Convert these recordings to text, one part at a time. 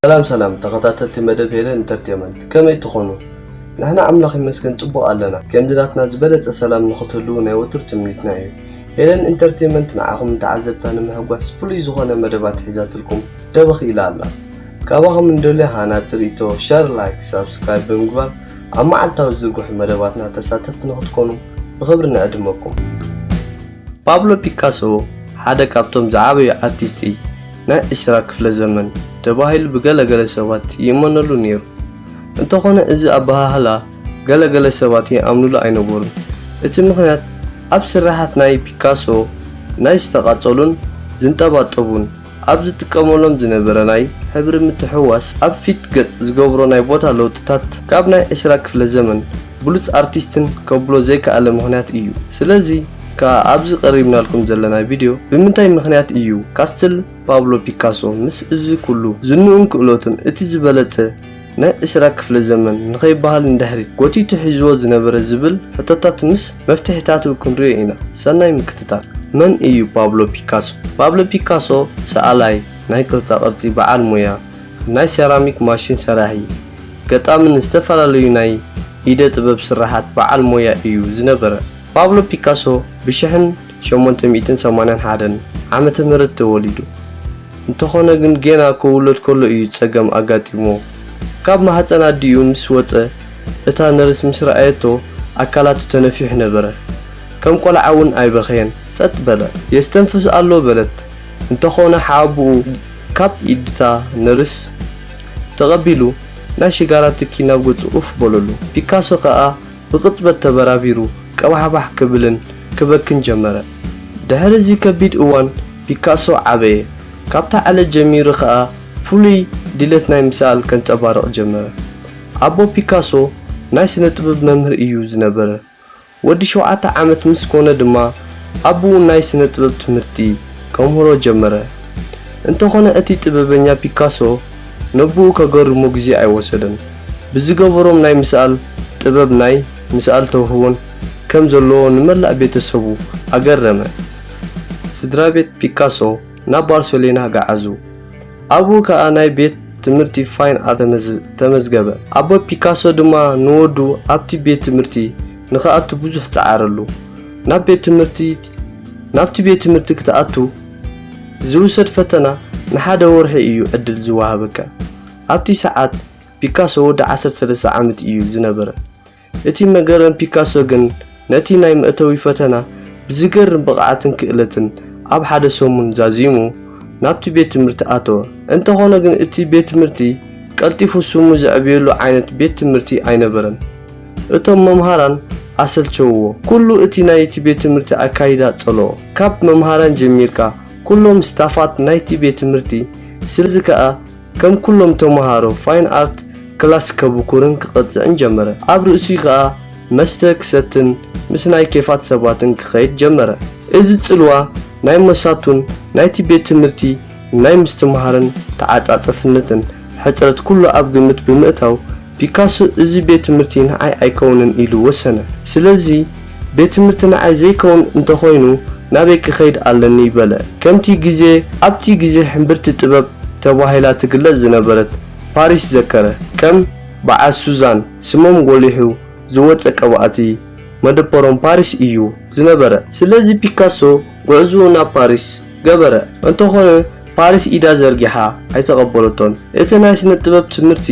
ሰላም ሰላም ተኸታተልቲ መደብ ሄለን ኢንተርቴመንት፣ ከመይ ትኾኑ? ንሕና ኣምላኽ ይመስገን ጽቡቕ ኣለና። ከምዚ ናትና ዝበለጸ ሰላም ንኽትህልዉ ናይ ወትሩ ትምኒትና እዩ። ሄለን ኢንተርቴመንት ንዓኹም ንተዓዘብታ ንምሕጓስ ፍሉይ ዝኾነ መደባት ሒዛትልኩም ደበኽ ኢላ ኣላ። ካባኹም እንደልዮ ሃናጺ ርእይቶ፣ ሸር፣ ላይክ፣ ሳብስክራይብ ብምግባር ኣብ መዓልታዊ ዝዝርግሑ መደባትና ተሳተፍቲ ንኽትኮኑ ብኽብሪ ንዕድመኩም። ፓብሎ ፒካሶ ሓደ ካብቶም ዝዓበዩ ኣርቲስቲ ናይ ዕስራ ክፍለ ዘመን ተባሂሉ ብገለ ገለ ሰባት ይእመነሉ ነይሩ። እንተኾነ እዚ ኣበሃህላ ገለ ገለ ሰባት ይኣምኑሉ ኣይነበሩን። እቲ ምኽንያት ኣብ ስርሓት ናይ ፒካሶ ናይ ዝተቓጸሉን ዝንጠባጠቡን ኣብ ዝጥቀመሎም ዝነበረ ናይ ሕብሪ ምትሕውዋስ ኣብ ፊት ገጽ ዝገብሮ ናይ ቦታ ለውጥታት ካብ ናይ ዕስራ ክፍለ ዘመን ብሉጽ ኣርቲስትን ከብሎ ዘይከኣለ ምኽንያት እዩ። ስለዚ ከኣ ኣብዚ ቀሪብናልኩም ዘለና ቪድዮ ብምንታይ ምኽንያት እዩ ካስትል ፓብሎ ፒካሶ ምስ እዚ ኩሉ ዝንኡን ክእለቱን እቲ ዝበለጸ ናይ ዕስራ ክፍለ ዘመን ንኸይበሃል ንድሕሪት ጎቲቱ ሒዝዎ ዝነበረ ዝብል ሕቶታት ምስ መፍትሒታቱ ክንሪኦ ኢና። ሰናይ ምክትታል። መን እዩ ፓብሎ ፒካሶ? ፓብሎ ፒካሶ ሰኣላይ፣ ናይ ቅርጻ ቅርጺ በዓል ሞያ፣ ናይ ሴራሚክ ማሽን ሰራሒ፣ ገጣምን ዝተፈላለዩ ናይ ኢደ ጥበብ ስርሓት በዓል ሞያ እዩ ዝነበረ። ፓብሎ ፒካሶ ብሽሕን ሸሞንተ ሚእትን ሰማንያን ሓደን ዓመተ ምህረት ተወሊዱ። እንተኾነ ግን ጌና ክውለድ ከሎ እዩ ጸገም ኣጋጢሞ። ካብ ማህጸን ኣዲኡ ምስ ወጸ እታ ነርስ ምስ ረኣየቶ ኣካላቱ ተነፊሑ ነበረ። ከም ቆልዓ እውን ኣይበኸየን፣ ጸጥ በለ። የስተንፍስ ኣሎ በለት። እንተኾነ ሓኣቡኡ ካብ ኢድታ ነርስ ተቐቢሉ ናይ ሽጋራ ትኪ ናብ ገጹ ኡፍ በለሉ። ፒካሶ ከኣ ብቕጽበት ተበራቢሩ ቀባሕባሕ ክብልን ክበክን ጀመረ። ድሕሪ እዚ ከቢድ እዋን ፒካሶ ዓበየ። ካብታ ዕለት ጀሚሩ ከኣ ፍሉይ ድሌት ናይ ምስኣል ከንጸባርቕ ጀመረ። ኣቦ ፒካሶ ናይ ስነ ጥበብ መምህር እዩ ዝነበረ። ወዲ ሸውዓተ ዓመት ምስ ኮነ ድማ ኣቦኡ ናይ ስነ ጥበብ ትምህርቲ ከምህሮ ጀመረ። እንተኾነ እቲ ጥበበኛ ፒካሶ ነቦኡ ከገርሞ ግዜ ኣይወሰደን። ብዝገበሮም ናይ ምስኣል ጥበብ ናይ ምስኣል ተውህቦን ከም ዘለዎ ንመላእ ቤተሰቡ ኣገረመ። ስድራ ቤት ፒካሶ ናብ ባርሴሎና ገዓዙ። ኣብኡ ከኣ ናይ ቤት ትምህርቲ ፋይን ኣርት ተመዝ-፣ ተመዝገበ። ኣቦ ፒካሶ ድማ ንወዱ ኣብቲ ቤት ትምህርቲ ንኽኣቱ ብዙሕ ጸዓረሉ። ናብ ቤት ትምህርቲ፣ ናብቲ ቤት ትምህርቲ ክትኣቱ ዝውሰድ ፈተና ንሓደ ወርሒ እዩ ዕድል ዝወሃበካ። ኣብቲ ሰዓት ፒካሶ ወዲ ዓሰርተ ሰለስተ ዓመት እዩ ዝነበረ። እቲ መገረም ፒካሶ ግን ነቲ ናይ መእተዊ ፈተና ብዝገርም ብቕዓትን ክእለትን ኣብ ሓደ ሰሙን ዛዚሙ ናብቲ ቤት ትምህርቲ ኣተወ። እንተኾነ ግን እቲ ቤት ትምህርቲ ቀልጢፉ ስሙ ዘዕብየሉ ዓይነት ቤት ትምህርቲ ኣይነበረን። እቶም መምሃራን ኣሰልቸውዎ። ኩሉ እቲ ናይቲ ቤት ትምህርቲ ኣካይዳ ጸልኦ። ካብ መምሃራን ጀሚርካ ኩሎም ስታፋት ናይቲ ቤት ትምህርቲ። ስለዚ ከኣ ከም ኩሎም ተመሃሮ ፋይን ኣርት ክላስ ከብኩርን ክቐጽዕን ጀመረ። ኣብ ርእሲኡ ከኣ መስተ ክሰትን ምስ ናይ ኬፋት ሰባትን ክኸይድ ጀመረ። እዚ ጽልዋ ናይ መሳቱን ናይቲ ቤት ትምህርቲ ናይ ምስትምሃርን ተዓጻጸፍነትን ሕጽረት ኩሉ ኣብ ግምት ብምእታው ፒካሶ እዚ ቤት ትምህርቲ ንዓይ ኣይከውንን ኢሉ ወሰነ። ስለዚ ቤት ትምህርቲ ንዓይ ዘይከውን እንተኾይኑ ናበይ ክኸይድ ኣለኒ በለ። ከምቲ ግዜ ኣብቲ ግዜ ሕምብርቲ ጥበብ ተባሂላ ትግለጽ ዝነበረት ፓሪስ ዘከረ። ከም በዓል ሱዛን ስሞም ጎሊሑ ዝወጸ ቀባእቲ መደበሮም ፓሪስ እዩ ዝነበረ። ስለዚ ፒካሶ ጉዕዞኡ ናብ ፓሪስ ገበረ። እንተኾነ ፓሪስ ኢዳ ዘርጊሓ ኣይተቐበለቶን። እቲ ናይ ስነ ጥበብ ትምህርቲ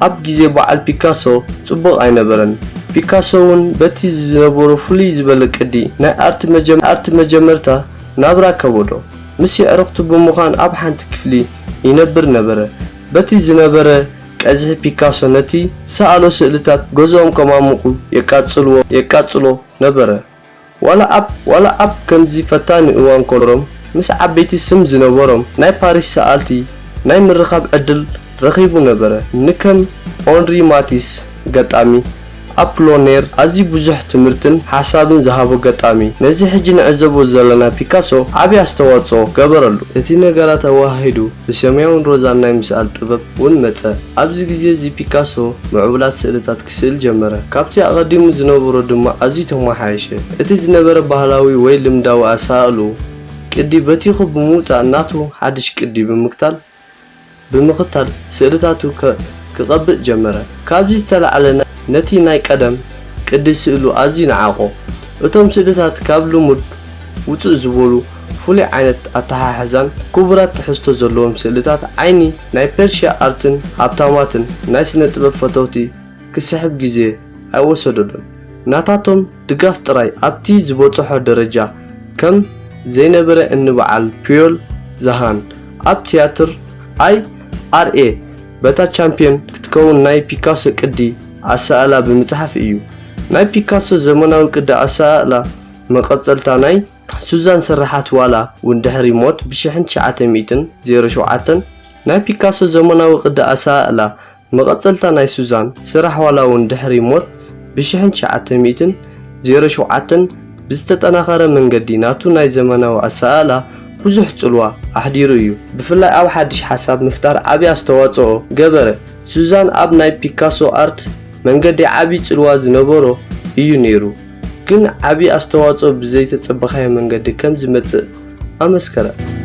ኣብ ግዜ በዓል ፒካሶ ጽቡቕ ኣይነበረን። ፒካሶ እውን በቲ ዝነበሮ ፍሉይ ዝበለ ቅዲ ናይ ኣርት መጀም-፣ ኣርት መጀመርታ ናብራ ከበዶ። ምስ የዕሩኽቱ ብምዃን ኣብ ሓንቲ ክፍሊ ይነብር ነበረ። በቲ ዝነበረ ቀዝሒ ፒካሶ ነቲ ዝሰኣሎ ስእልታት ገዝኦም ከማሙቑ የቃጽልዎ፣ የቃጽሎ ነበረ። ዋላ ኣብ፣ ዋላ ኣብ ከምዚ ፈታኒ እዋን ኮሮም ምስ ዓበይቲ ስም ዝነበሮም ናይ ፓሪስ ሰኣልቲ ናይ ምርኻብ ዕድል ረኺቡ ነበረ። ንከም ኦንሪ ማቲስ ገጣሚ ኣፕሎኔር ኣዝዩ ብዙሕ ትምህርትን ሓሳብን ዝሃቦ ገጣሚ፣ ነዚ ሕጂ ንዕዘቦ ዘለና ፒካሶ ዓቢ ኣስተዋጽኦ ገበረሉ። እቲ ነገራት ኣወሃሂዱ ብሰማያውን ሮዛን ናይ ምስኣል ጥበብ እውን መጸ። ኣብዚ ግዜ እዚ ፒካሶ ምዕቡላት ስእልታት ክስእል ጀመረ። ካብቲ ኣቐዲሙ ዝነበሮ ድማ ኣዝዩ ተመሓየሸ። እቲ ዝነበረ ባህላዊ ወይ ልምዳዊ ኣሰኣእሉ ቅዲ በቲኹ ብምውጻእ ናቱ ሓድሽ ቅዲ ብምክታል ብምኽታል ስእልታቱ ከ-፣ ክቐብእ ጀመረ። ካብዚ ዝተላዕለ ነ-፣ ነቲ ናይ ቀደም ቅዲ ስእሉ ኣዝዩ ነዓቖ። እቶም ስእልታት ካብ ልሙድ ውጽእ ዝበሉ ፍሉይ ዓይነት ኣተሓሕዛን ክቡራት ትሕዝቶ ዘለዎም ስእልታት ዓይኒ ናይ ፐርሽያ ኣርትን ሃብታማትን ናይ ስነ ጥበብ ፈተውቲ ክስሕብ ግዜ ኣይወሰደሉን። ናታቶም ድጋፍ ጥራይ ኣብቲ ዝበጽሖ ደረጃ ከም ዘይነበረ እንበዓል ፒዮል ዛሃን ኣብ ትያትር ኣይ ኣር ኤ በታ ቻምፕዮን ክትከውን ናይ ፒካሶ ቅዲ ኣሰኣእላ ብምጽሓፍ እዩ። ናይ ፒካሶ ዘመናዊ ቅዲ ኣሰኣእላ መቐጸልታ ናይ ሱዛን ስርሓት ዋላ እውን ድሕሪ ሞት ብሽሕን ትሽዓተ ሚእትን ዜሮ ሸውዓተን ናይ ፒካሶ ዘመናዊ ቅዲ ኣሰኣእላ መቐጸልታ ናይ ሱዛን ስራሕ ዋላ እውን ድሕሪ ሞት ብሽሕን ትሽዓተ ሚእትን ዜሮ ሸውዓተን ብዝተጠናኸረ መንገዲ ናቱ ናይ ዘመናዊ ኣሰኣእላ ብዙሕ ጽልዋ ኣሕዲሩ እዩ። ብፍላይ ኣብ ሓድሽ ሓሳብ ምፍጣር ዓቢ ኣስተዋጽኦ ገበረ። ሱዛን ኣብ ናይ ፒካሶ ኣርት መንገዲ ዓቢ ጽልዋ ዝነበሮ እዩ ነይሩ፣ ግን ዓቢ ኣስተዋጽኦ ብዘይተጸበኻዮ መንገዲ ከም ዝመጽእ ኣመስከረ።